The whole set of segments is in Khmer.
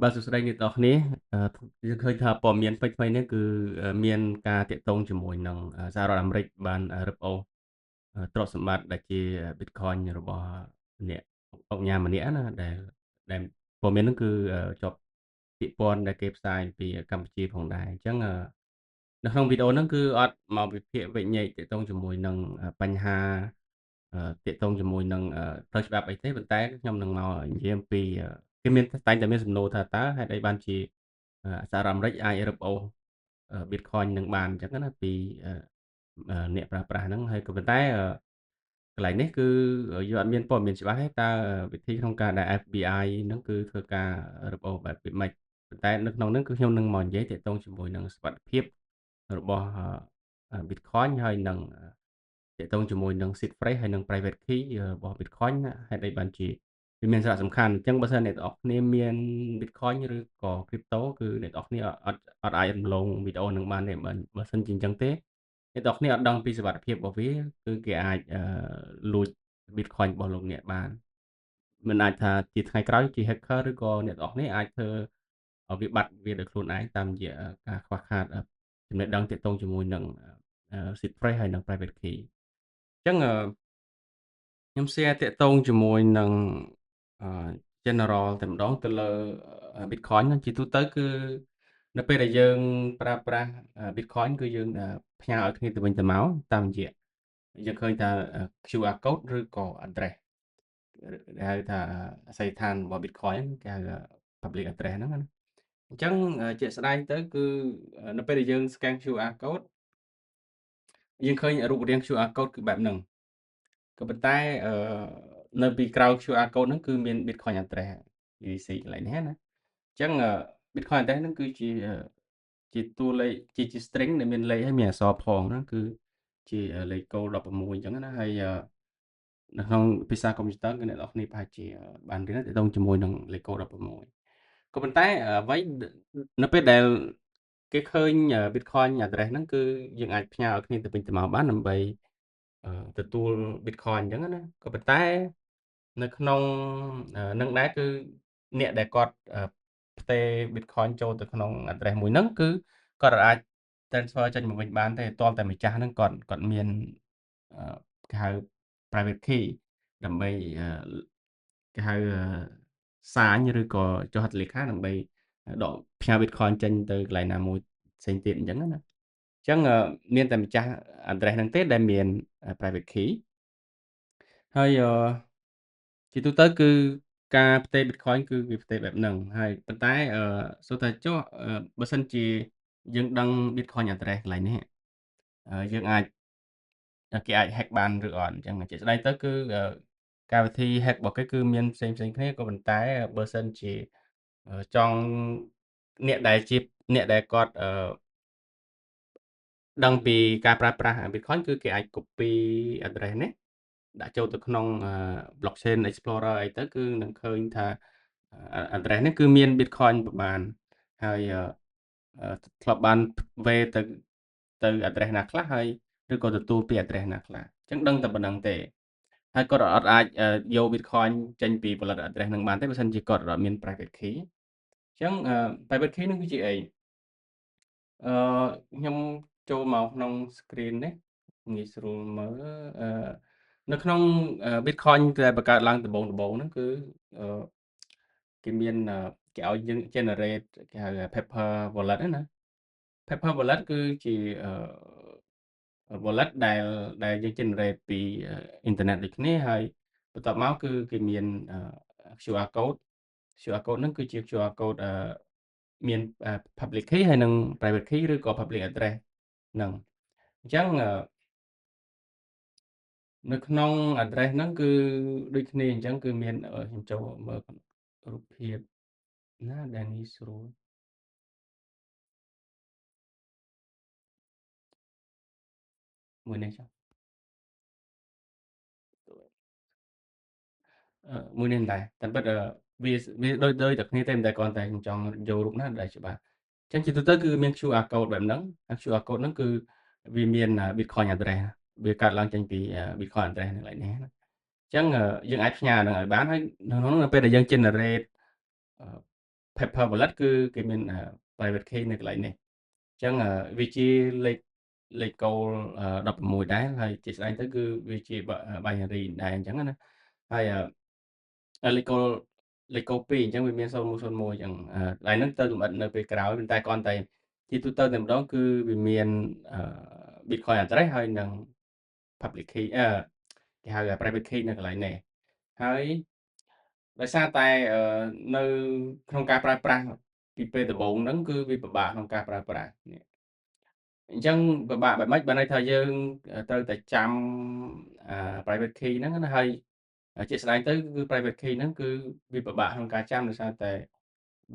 បាទសួស្តីអ្នកទាំងអស់គ្នាអឺយើងឃើញថាព័ត៌មានថ្មីៗនេះគឺមានការទាក់ទងជាមួយនឹងសហរដ្ឋអាមេរិកបានរឹបអូសទ្រព្យសម្បត្តិដែលជា Bitcoin របស់អ្នកឧកញ៉ាម្នាក់ណាដែលព័ត៌មានហ្នឹងគឺជាប់ពាក់ព័ន្ធដែលគេផ្សាយពីកម្ពុជាផងដែរអញ្ចឹងនៅក្នុងវីដេអូហ្នឹងគឺអត់មកវិភាគវិញ្ញាទាក់ទងជាមួយនឹងបញ្ហាទាក់ទងជាមួយនឹងផ្លូវច្បាប់អីទេប៉ុន្តែខ្ញុំនឹងមកនិយាយអំពីគេមានតែងតែមានសំណួរថាតើហេតុអីបានជាសហរដ្ឋអាមេរិកអាចរឹបអូស Bitcoin នឹងបានអញ្ចឹងណាពីអ្នកប្រើប្រាស់ហ្នឹងហើយក៏ប៉ុន្តែកន្លែងនេះគឺយើងអត់មានព័ត៌មានច្បាស់ទេតើវិធីក្នុងការដែល FBI ហ្នឹងគឺធ្វើការរឹបអូសបែបម៉េចប៉ុន្តែនៅក្នុងហ្នឹងគឺខ្ញុំនឹងមកនិយាយទាក់ទងជាមួយនឹងសុវត្ថិភាពរបស់ Bitcoin ហើយនឹងទាក់ទងជាមួយនឹង seed phrase ហើយនិង private key របស់ Bitcoin ហេតុអីបានជាវាមានសារៈសំខាន់អញ្ចឹងបើសិនអ្នកទាំងអស់គ្នាមាន Bitcoin ឬក៏ Crypto គឺអ្នកទាំងអស់គ្នាអត់អាចរំលងវីដេអូនឹងបានទេបើសិនជាអញ្ចឹងទេអ្នកទាំងអស់គ្នាអត់ដឹងពីសុវត្ថិភាពរបស់វាគឺគេអាចលួច Bitcoin របស់លោកអ្នកបានមិនអាចថាជាថ្ងៃក្រោយជា hacker ឬក៏អ្នកទាំងអស់គ្នាអាចធ្វើវាបាត់វាដោយខ្លួនឯងតាមរយៈការខ្វះខាតចំណេះដឹងទាក់ទងជាមួយនឹង seed phrase ហើយនិង private key អញ្ចឹងខ្ញុំ share ទាក់ទងជាមួយនឹង general តែម្ដងទៅលើ Bitcoin ជាទូទៅគឺនៅពេលដែលយើងប្រើប្រាស់ Bitcoin គឺយើងផ្ញើឲ្យគ្នាទៅវិញទៅមកតាមរយៈយើងឃើញថា QR code ឬក៏ address ដែលហៅថាអាសយដ្ឋានរបស់ Bitcoin គេហៅ public address ហ្នឹងណាអញ្ចឹងជាក់ស្ដែងទៅគឺនៅពេលដែលយើង scan QR code យើងឃើញរូបរាង QR code គឺបែបហ្នឹងក៏ប៉ុន្តែអឺនៅពីក្រៅ QR code ហ្នឹងគឺមាន Bitcoin address BTC កន្លែងនេះណាអញ្ចឹង Bitcoin address ហ្នឹងគឺជាជាតួលេខជា string ដែលមានលេខហើយមានអក្សរផងហ្នឹងគឺជាលេខកូដ16អញ្ចឹងណាហើយនៅក្នុងភាសាកុំព្យូទ័រគឺអ្នកទាំងអស់គ្នាប្រហែលជាបានរៀនទាក់ទងជាមួយនឹងលេខកូដ16ក៏ប៉ុន្តែអ្វីនៅពេលដែលគេឃើញ Bitcoin address ហ្នឹងគឺយើងអាចផ្ញើឲ្យគ្នាទៅវិញទៅមកបានដើម្បីទទួល Bitcoin អញ្ចឹងណាក៏ប៉ុន្តែនៅក្នុងនឹងដែរគឺអ្នកដែលគាត់ផ្ទេរ Bitcoin ចូលទៅក្នុង address មួយហ្នឹងគឺគាត់អាច transfer ចេញមកវិញបានទេទាល់តែម្ចាស់ហ្នឹងគាត់មានគេហៅ private key ដើម្បីគេហៅសាញឬក៏ចុះហត្ថលេខាដើម្បីដកផ្ញើ Bitcoin ចេញទៅកន្លែងណាមួយផ្សេងទៀតអញ្ចឹងណាអញ្ចឹងមានតែម្ចាស់ address ហ្នឹងទេដែលមាន private key ហើយជាទូទៅគឺការផ្ទេរ Bitcoin គឺវាផ្ទេរបែបហ្នឹងហើយប៉ុន្តែសួរថាចុះបើសិនជាយើងដឹង Bitcoin address កន្លែងនេះយើងអាចគេអាច hack បានឬអត់អញ្ចឹងជាក់ស្ដែងទៅគឺការវិធី hack របស់គេគឺមានផ្សេងផ្សេងគ្នាក៏ប៉ុន្តែបើសិនជាចង់អ្នកដែលជាអ្នកដែលគាត់អឺដឹងពីការប្រើប្រាស់ Bitcoin គឺគេអាច copy address នេះដាក់ចូលទៅក្នុង blockchain explorer អីទៅគឺនឹងឃើញថា address នេះគឺមាន Bitcoin ប្រហែលហើយធ្លាប់បានវេទៅ address ណាខ្លះហើយឬក៏ទទួលពី address ណាខ្លះអញ្ចឹងដឹងតែប៉ុណ្ណឹងទេហើយគាត់អត់អាចយក Bitcoin ចេញពី wallet address នឹងបានទេបើសិនជាគាត់អត់មាន private key អញ្ចឹង private key នឹងគឺជាអីអឺខ្ញុំចូលមកក្នុង screen នេះងាយស្រួលមើលអឺនៅក្នុង Bitcoin ដែលបង្កើតឡើងដំបូងដំបូងហ្នឹងគឺអឺគេមានគេឲ្យយើង generate គេហៅ paper wallet ហ្នឹងណា paper wallet គឺជា wallet ដែលយើង generate ពីអ៊ីនធឺណិតដូចគ្នាហើយបន្ទាប់មកគឺគេមាន QR code QR code ហ្នឹងគឺជា QR code មាន public key ហើយនិង private key ឬក៏ public address ហ្នឹងអញ្ចឹងនៅក្នុង address ហ្នឹងគឺដូចគ្នាអញ្ចឹងគឺមានខ្ញុំចូលមើលរូបភាពណាដែលងាយស្រួលមួយនេះចុះមួយនេះដែរតែពិតវាវាដូចដូចតែគ្នាទេតែគ្រាន់តែខ្ញុំចង់យករូបណាដែលច្បាស់អញ្ចឹងជាទូទៅគឺមាន QR code បែបហ្នឹងហើយ QR code ហ្នឹងគឺវាមាន Bitcoin address វាកើតឡើងចេញពី Bitcoin address នៅកន្លែងនេះណាអញ្ចឹងយើងអាចផ្ញើនឹងឲ្យបានហើយក្នុងនោះនៅពេលដែលយើង generate Paper wallet គឺគេមាន private key នៅកន្លែងនេះអញ្ចឹងវាជាលេខលេខគោល16ដែរហើយជាក់ស្ដែងទៅគឺវាជា binary ដែរអញ្ចឹងណាហើយលេខគោលលេខគោល2អញ្ចឹងវាមាន0101អញ្ចឹងកន្លែងហ្នឹងទៅលម្អិតនៅពេលក្រោយប៉ុន្តែគ្រាន់តែជាទូទៅតែម្ដងគឺវាមាន Bitcoin address ហើយនិង public key អឺគេហៅ private key នៅកន្លែងនេះហើយដោយសារតែនៅក្នុងការប្រើប្រាស់ពីពេលដំបូងហ្នឹងគឺវាពិបាកក្នុងការប្រើប្រាស់នេះអញ្ចឹងពិបាកបែបម៉េចបានន័យថាយើងត្រូវតែចាំ private key ហ្នឹងណាហើយជាក់ស្ដែងទៅគឺ private key ហ្នឹងគឺវាពិបាកក្នុងការចាំដោយសារតែ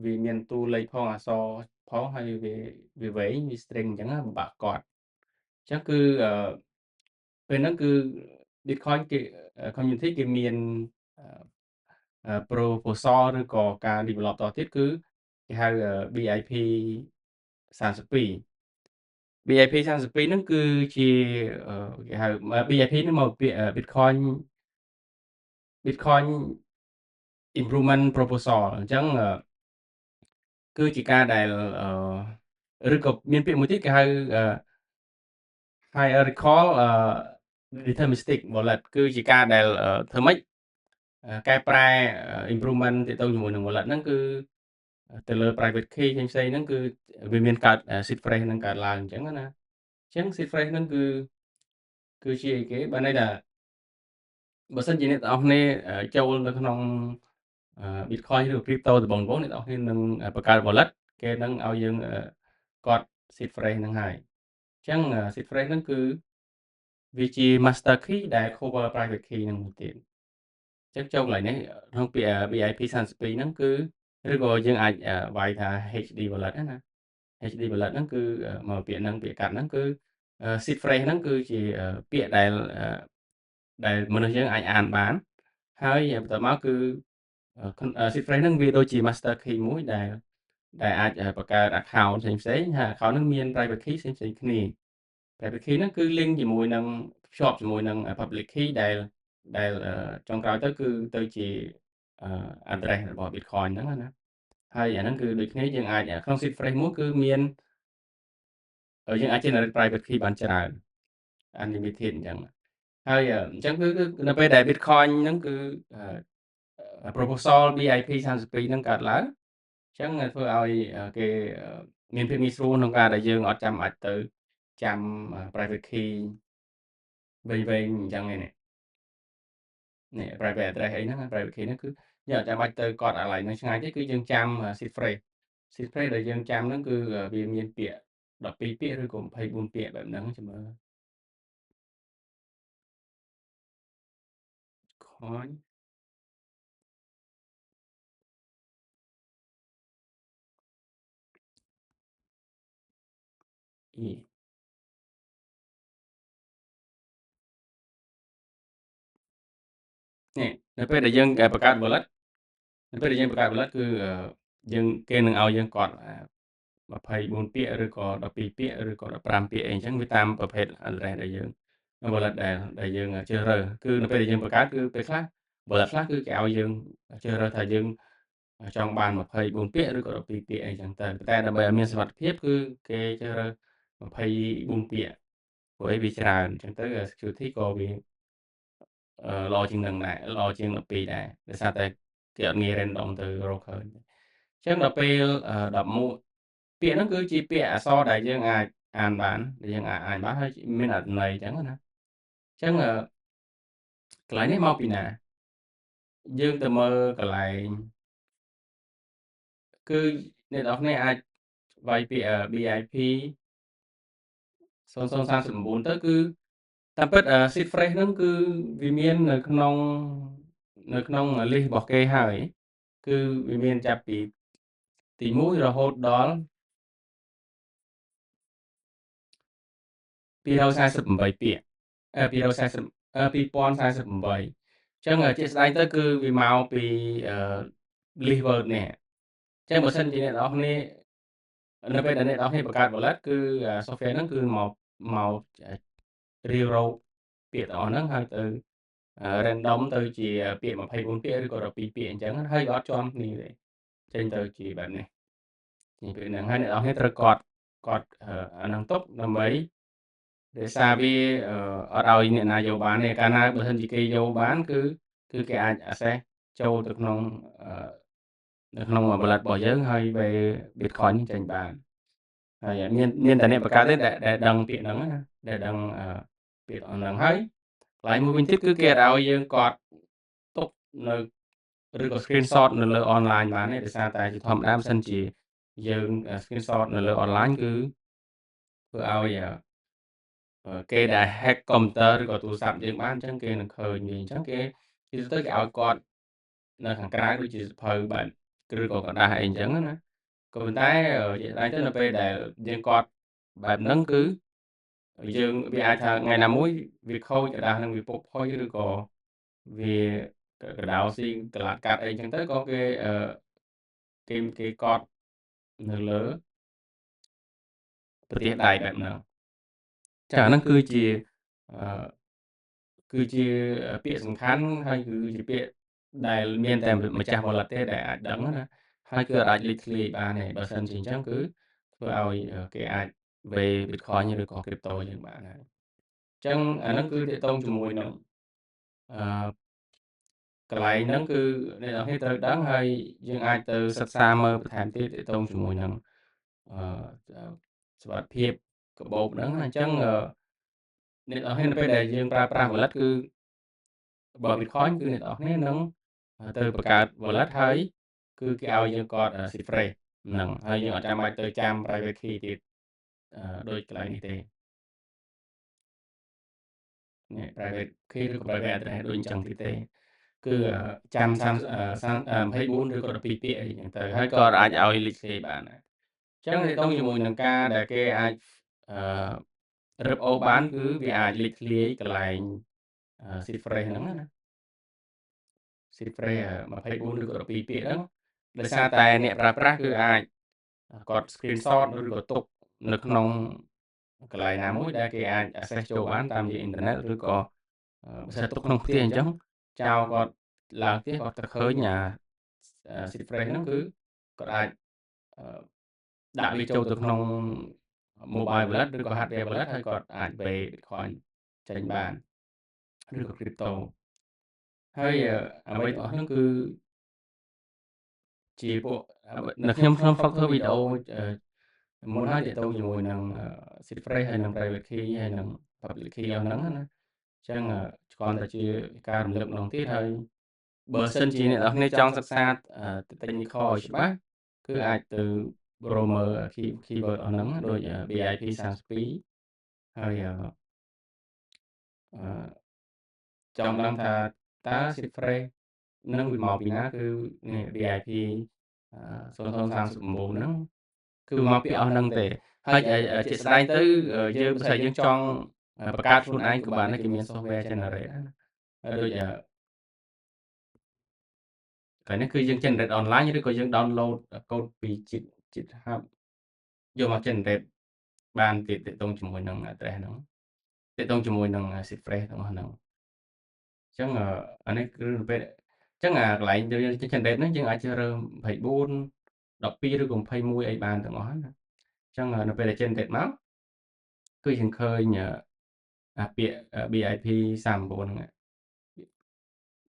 វាមានតួលេខផងអក្សរផងហើយវាវាវែងវា string អញ្ចឹងពិបាកកត់អញ្ចឹងគឺពេលហ្នឹងគឺ Bitcoin គេ community គេមាន proposal ឬក៏ការ develop តទៀតគឺគេហៅ BIP 32 BIP 32ហ្នឹងគឺជាគេហៅ BIP ហ្នឹងមកពាក្យ Bitcoin Improvement Proposal អញ្ចឹងគឺជាការដែលឬក៏មានពាក្យមួយទៀតគេហៅ hierarchical deterministic wallet គឺជាការដែលធ្វើម៉េចកែប្រែ improvement ទាក់ទងជាមួយនឹង wallet ហ្នឹងគឺទៅលើ private key ផ្សេងៗហ្នឹងគឺវាមានកើត seed phrase ហ្នឹងកើតឡើងអញ្ចឹងណាអញ្ចឹង seed phrase ហ្នឹងគឺគឺជាអីគេបានន័យថាបើសិនជាអ្នកទាំងអស់គ្នាចូលនៅក្នុង Bitcoin ឬ crypto ដំបូងៗអ្នកទាំងអស់គ្នានឹងបង្កើត wallet គេនឹងឲ្យយើងកត់ seed phrase ហ្នឹងហើយអញ្ចឹង seed phrase ហ្នឹងគឺវាជា master key ដែល cover private key ហ្នឹងមួយទៀតអញ្ចឹងចូលកន្លែងនេះក្នុងពាក្យ BIP 32ហ្នឹងគឺឬក៏យើងអាចវាយថា HD wallet ណា HD wallet ហ្នឹងគឺមកពាក្យហ្នឹងពាក្យកាត់ហ្នឹងគឺ seed phrase ហ្នឹងគឺជាពាក្យដែលដែលមនុស្សយើងអាចអានបានហើយបន្ទាប់មកគឺ seed phrase ហ្នឹងវាដូចជា master key មួយដែលដែលអាចបង្កើត account ផ្សេងផ្សេងហើយ account ហ្នឹងមាន private key ផ្សេងផ្សេងគ្នា private key ហ្នឹងគឺ link ជាមួយនឹងភ្ជាប់ជាមួយនឹង public key ដែលដែលចុងក្រោយទៅគឺទៅជា address របស់ Bitcoin ហ្នឹងណាហើយអាហ្នឹងគឺដូចគ្នាយើងអាចក្នុង seed phrase មួយគឺមានយើងអាច generate private key បានច្រើន unlimited អញ្ចឹងហើយអញ្ចឹងគឺនៅពេលដែល Bitcoin ហ្នឹងគឺ proposal BIP 32ហ្នឹងកើតឡើងអញ្ចឹងធ្វើឲ្យគេមានភាពងាយស្រួលក្នុងការដែលយើងអត់ចាំបាច់ទៅចាំ private key វែងៗអញ្ចឹងឯនេះនេះ private address អីហ្នឹង private key ហ្នឹងគឺយើងអត់ចាំបាច់ទៅកត់អាកន្លែងហ្នឹងឆ្ងាយទេគឺយើងចាំ seed phrase seed phrase ដែលយើងចាំហ្នឹងគឺវាមានពាក្យ12ពាក្យឬក៏24ពាក្យបែបហ្នឹងចាំមើល coin នេះនៅពេលដែលយើងបង្កើត wallet នៅពេលដែលយើងបង្កើត wallet គឺយើងគេនឹងឲ្យយើងកត់24ពាក្យឬក៏12ពាក្យឬក៏15ពាក្យអីអញ្ចឹងវាតាមប្រភេទ address ដែលយើង wallet ដែលដែលយើងជ្រើសរើសគឺនៅពេលដែលយើងបង្កើតគឺពេលខ្លះ wallet ខ្លះគឺគេឲ្យយើងជ្រើសរើសថាយើងចង់បាន24ពាក្យឬក៏12ពាក្យអីចឹងទៅតែដើម្បីឲ្យមានសុវត្ថិភាពគឺគេជ្រើសរើស24ពាក្យព្រោះអីវាច្រើនអញ្ចឹងទៅ security ក៏វាល្អជាងនឹងដែរល្អជាង12ដែរដោយសារតែគេអត់ងាយ random ទៅរកឃើញអញ្ចឹងដល់ពេល11ពាក្យហ្នឹងគឺជាពាក្យអក្សរដែលយើងអាចអានបានដែលយើងអាចអានបានហើយមានអត្ថន័យអញ្ចឹងណាអញ្ចឹងកន្លែងនេះមកពីណាយើងទៅមើលកន្លែងគឺអ្នកនរគ្នាអាចវាយពាក្យ BIP 0039ទៅគឺតាមពិត seed phrase ហ្នឹងគឺវាមាននៅក្នុងនៅក្នុង list របស់គេហើយគឺវាមានចាប់ពីទី1រហូតដល់248ពាក្យ240 2048អញ្ចឹងជាក់ស្ដែងទៅគឺវាមកពី list word នេះអញ្ចឹងបើសិនជាអ្នកនរគ្នានៅពេលដែលអ្នកនរគ្នាបង្កើត wallet គឺ software ហ្នឹងគឺមកមករាវរកពាក្យទាំងអស់ហ្នឹងហើយទៅ random ទៅជាពាក្យ24ពាក្យឬក៏12ពាក្យអញ្ចឹងហើយអត់ជាន់គ្នាទេ ចេញទៅជាបែបនេះចេញពីហ្នឹងហើយអ្នកនរគ្នាត្រូវកត់កត់អាហ្នឹងទុកដើម្បីដោយសារវាអត់ឲ្យអ្នកណាយកបានទេកាលណាបើសិនជាគេយកបានគឺគេអាច access ចូលទៅក្នុងនៅក្នុង wallet របស់យើងហើយវេ Bitcoin ចេញបានហើយមានតែអ្នកបង្កើតទេដែលដឹងពាក្យហ្នឹងណាដែលដឹងពាក្យហ្នឹងហើយកន្លែងមួយវិញទៀតគឺគេអត់ឲ្យយើងកត់ទុកនៅឬក៏ screenshot នៅលើ online បានទេដោយសារតែជាធម្មតាបើសិនជាយើង screenshot នៅលើ online គឺធ្វើឲ្យគេដែល hack កុំព្យូទ័រឬក៏ទូរស័ព្ទយើងបានអញ្ចឹងគេនឹងឃើញវាអញ្ចឹងគេជាទូទៅគេឲ្យកត់នៅខាងក្រៅដូចជាសៀវភៅបែបឬក៏ក្រដាសអីអញ្ចឹងណាក៏ប៉ុន្តែជាក់ស្ដែងទៅនៅពេលដែលយើងកត់បែបហ្នឹងគឺយើងវាអាចថាថ្ងៃណាមួយវាខូចក្រដាសហ្នឹងវាពុកផុយឬក៏វាកដោស៊ីកលាតកាត់អីអញ្ចឹងទៅក៏គេកត់នៅលើប្រទេសដៃបែបហ្នឹងចាអាហ្នឹងអឺគឺជាពាក្យសំខាន់ហើយគឺជាពាក្យដែលមានតែម្ចាស់ wallet ទេដែលអាចដឹងណាហើយគឺអាចលេចធ្លាយបានទេបើសិនជាអញ្ចឹងគឺធ្វើឲ្យគេអាចវេ Bitcoin ឬក៏ Crypto យើងបានហើយអញ្ចឹងអាហ្នឹងគឺទាក់ទងជាមួយនឹងអឺកន្លែងហ្នឹងគឺអ្នកនរគ្នាត្រូវដឹងហើយយើងអាចទៅសិក្សាមើលបន្ថែមទៀតទាក់ទងជាមួយនឹងអឺសុវត្ថិភាពកាបូបហ្នឹងអញ្ចឹងអ្នកនរគ្នានៅពេលដែលយើងប្រើប្រាស់ wallet គឺបើ Bitcoin គឺអ្នកនរគ្នានឹងទៅបង្កើត wallet ហើយគឺគេឲ្យយើងកត់ seed phrase ហ្នឹងហើយយើងអត់ចាំបាច់ទៅចាំ private key ទៀតដូចកន្លែងនេះទេនេះ private key ឬក៏ private address ដូចអញ្ចឹងទៀតទេគឺចាំ30 24ឬក៏12ពាក្យអីចឹងទៅហើយក៏អាចឲ្យលេចធ្លាយបានដែរអញ្ចឹងទាក់ទងជាមួយនឹងការដែលគេអាចអឺរឹបអូសបានគឺវាអាចលេចធ្លាយកន្លែង seed phrase ហ្នឹងណា seed phrase 24ឬក៏12ពាក្យហ្នឹងដោយសារតែអ្នកប្រើប្រាស់គឺអាចគាត់ screenshot ឬក៏ទុកនៅក្នុងកន្លែងណាមួយដែលគេអាច access ចូលបានតាមរយៈអ៊ីនធឺណិតឬក៏បើសិនទុកក្នុងផ្ទះអញ្ចឹងចោលគាត់ឡើងផ្ទះគាត់ទៅឃើញអា seed phrase ហ្នឹងគឺគាត់អាចដាក់វាចូលទៅក្នុង mobile wallet ឬក៏ hardware wallet ហើយគាត់អាចវេ Bitcoin ចេញបានឬក៏ crypto ហើយអ្វីទាំងអស់ហ្នឹងគឺជាពួកនៅខ្ញុំខ្ញុំធ្លាប់ធ្វើវីដេអូមុនហើយទាក់ទងជាមួយនឹង seed phrase ហើយនិង private key ហើយនិង public key អស់ហ្នឹងណាអញ្ចឹងគ្រាន់តែជាការរំលឹកម្ដងទៀតហើយបើសិនជាអ្នកនរគ្នាចង់សិក្សា technical ឲ្យច្បាស់គឺអាចទៅរកមើល keyword អស់ហ្នឹងដូច BIP 32ហើយអឺចង់ដឹងថាតើ seed phrase នឹងវាមកពីណាគឺនេះ BIP 0039ហ្នឹងគឺមកពីអស់ហ្នឹងទេហើយជាក់ស្ដែងទៅយើងបើសិនយើងចង់បង្កើតខ្លួនឯងក៏បានដែរគេមាន software generate ណាដូចកន្លែងនេះគឺយើង generate online ឬក៏យើង download code ពី GitHub យកមក generate បានទៀតទាក់ទងជាមួយនឹង address ហ្នឹងទាក់ទងជាមួយនឹង seed phrase ទាំងអស់ហ្នឹងអញ្ចឹងអានេះគឺពេលអញ្ចឹងអាកន្លែងយើង generate ហ្នឹងយើងអាចជ្រើសរើស24 12ឬក៏21អីបានទាំងអស់ណាអញ្ចឹងនៅពេលដែល generate មកគឺយើងឃើញអាពាក្យ BIP 39ហ្នឹង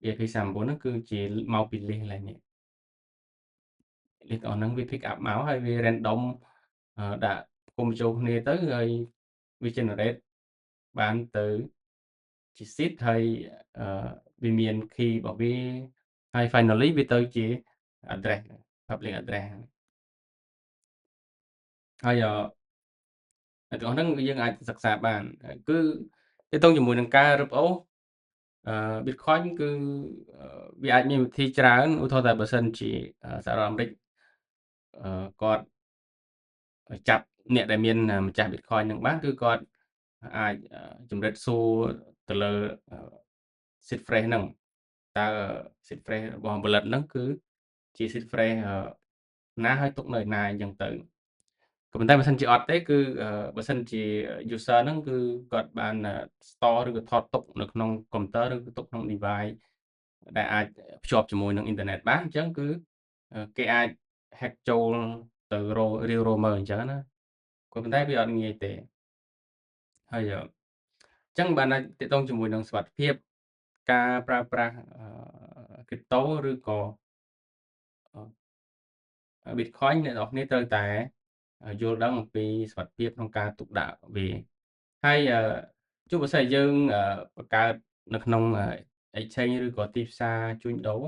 BIP 39ហ្នឹងគឺជាមកពី list កន្លែងនេះ list អស់ហ្នឹងវា pick up មកហើយវា random ដាក់ផ្គុំចូលគ្នាទៅហើយវា generate បានទៅជា seed ហើយវាមាន key របស់វាហើយ finally វាទៅជា address public address ហើយអឺទាំងអស់ហ្នឹងយើងអាចសិក្សាបានគឺទាក់ទងជាមួយនឹងការរឹបអូសBitcoin គឺវាអាចមានវិធីច្រើនឧទាហរណ៍ថាបើសិនជាសហរដ្ឋអាមេរិកគាត់ចាប់អ្នកដែលមានម្ចាស់ Bitcoin នឹងបានគឺគាត់អាចជំរិតសួរទៅលើ seed phrase ហ្នឹងតើ seed phrase របស់ wallet ហ្នឹងគឺជា seed phrase ណាហើយទុកនៅណាអញ្ចឹងទៅក៏ប៉ុន្តែបើសិនជាអត់ទេគឺបើសិនជា user ហ្នឹងគឺគាត់បាន store ឬក៏ថតទុកនៅក្នុងកុំព្យូទ័រឬក៏ទុកក្នុង device ដែលអាចភ្ជាប់ជាមួយនឹងអ៊ីនធឺណិតបានអញ្ចឹងគឺគេអាច hack ចូលទៅរករាវរកមើលអញ្ចឹងណាក៏ប៉ុន្តែវាអត់ងាយទេហើយអញ្ចឹងបានថាទាក់ទងជាមួយនឹងសុវត្ថិភាពការប្រើប្រាស់ crypto ឬក៏ Bitcoin អ្នកនរគ្នាត្រូវតែយល់ដឹងអំពីសុវត្ថិភាពក្នុងការទុកដាក់វាហើយជួបបើសិនយើងបង្កើតនៅក្នុង exchange ឬក៏ទីផ្សារជួញដូរ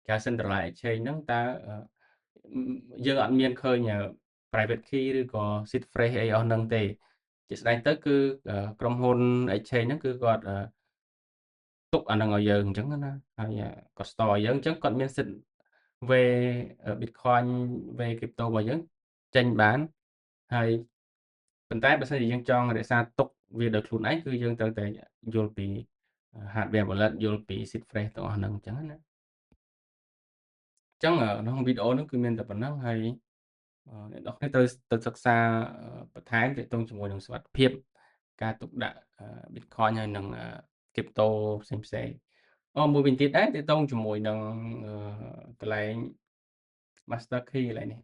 គេហៅ centralized exchange ហ្នឹងតើយើងអត់មានឃើញ private key ឬក៏ seed phrase អីអស់ហ្នឹងទេជាក់ស្ដែងទៅគឺក្រុមហ៊ុន exchange ហ្នឹងគឺគាត់ទុកអាហ្នឹងឲ្យយើងអញ្ចឹងណាហើយគាត់ store ឲ្យយើងអញ្ចឹងគាត់មានសិទ្ធិវេ Bitcoin វេ crypto របស់យើងចេញបានហើយប៉ុន្តែបើសិនជាយើងចង់រក្សាទុកវាដោយខ្លួនឯងគឺយើងត្រូវតែយល់ពី hardware wallet យល់ពី seed phrase ទាំងអស់ហ្នឹងអញ្ចឹងណាអញ្ចឹងក្នុងវីដេអូហ្នឹងគឺមានតែប៉ុណ្ណឹងហើយអ្នកនរគ្នាត្រូវទៅសិក្សាបន្ថែមទាក់ទងជាមួយនឹងសុវត្ថិភាពការទុកដាក់ Bitcoin ហើយនិង crypto ផ្សេងផ្សេងអូមួយវិញទៀតដែរទាក់ទងជាមួយនឹងកន្លែង master key កន្លែងនេះ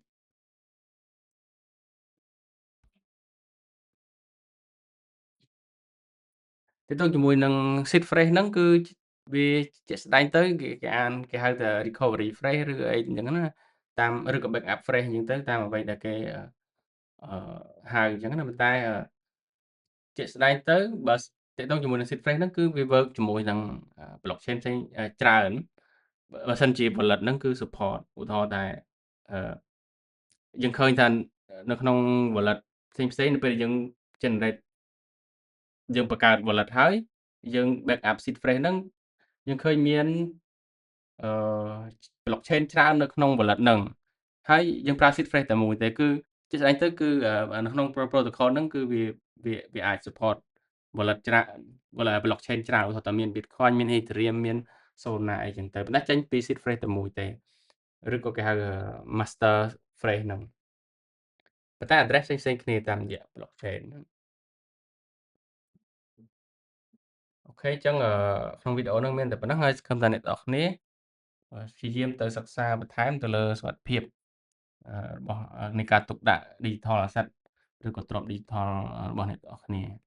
ទាក់ទងជាមួយនឹង seed phrase ហ្នឹងគឺវាជាក់ស្ដែងទៅគេអានគេហៅថា recovery phrase ឬអីអញ្ចឹងណាតាមឬក៏ backup phrase អញ្ចឹងទៅតាមអ្វីដែលគេហៅអញ្ចឹងណាប៉ុន្តែជាក់ស្ដែងទៅបើទាក់ទងជាមួយនឹង seed phrase ហ្នឹងគឺវា work ជាមួយនឹង blockchain ផ្សេងច្រើនបើសិនជា wallet ហ្នឹងគឺ support ឧទាហរណ៍តែយើងឃើញថានៅក្នុង wallet ផ្សេងផ្សេងនៅពេលយើង generate យើងបង្កើត wallet ហើយយើង backup seed phrase ហ្នឹងយើងឃើញមានអឺ blockchain ច្រើននៅក្នុង wallet ហ្នឹងហើយយើងប្រើ seed phrase តែមួយទេគឺជាក់ស្ដែងទៅគឺនៅក្នុង protocol ហ្នឹងគឺវាវាអាច support wallet ច្រើន blockchain ច្រើនឧទាហរណ៍ថាមាន Bitcoin មាន Ethereum មាន Solana អីចឹងទៅប៉ុន្តែចេញពី seed phrase តែមួយទេឬក៏គេហៅ master phrase ហ្នឹងប៉ុន្តែ address ផ្សេងៗគ្នាតាមរយៈ blockchain ហ្នឹង OK អញ្ចឹងក្នុងវីដេអូហ្នឹងមានតែប៉ុណ្ណឹងហើយសង្ឃឹមថាអ្នកទាំងអស់គ្នាព្យាយាមទៅសិក្សាបន្ថែមទៅលើសុវត្ថិភាពរបស់នៃការទុកដាក់ digital asset ឬក៏ទ្រព្យ digital របស់អ្នកទាំងអស់គ្នា។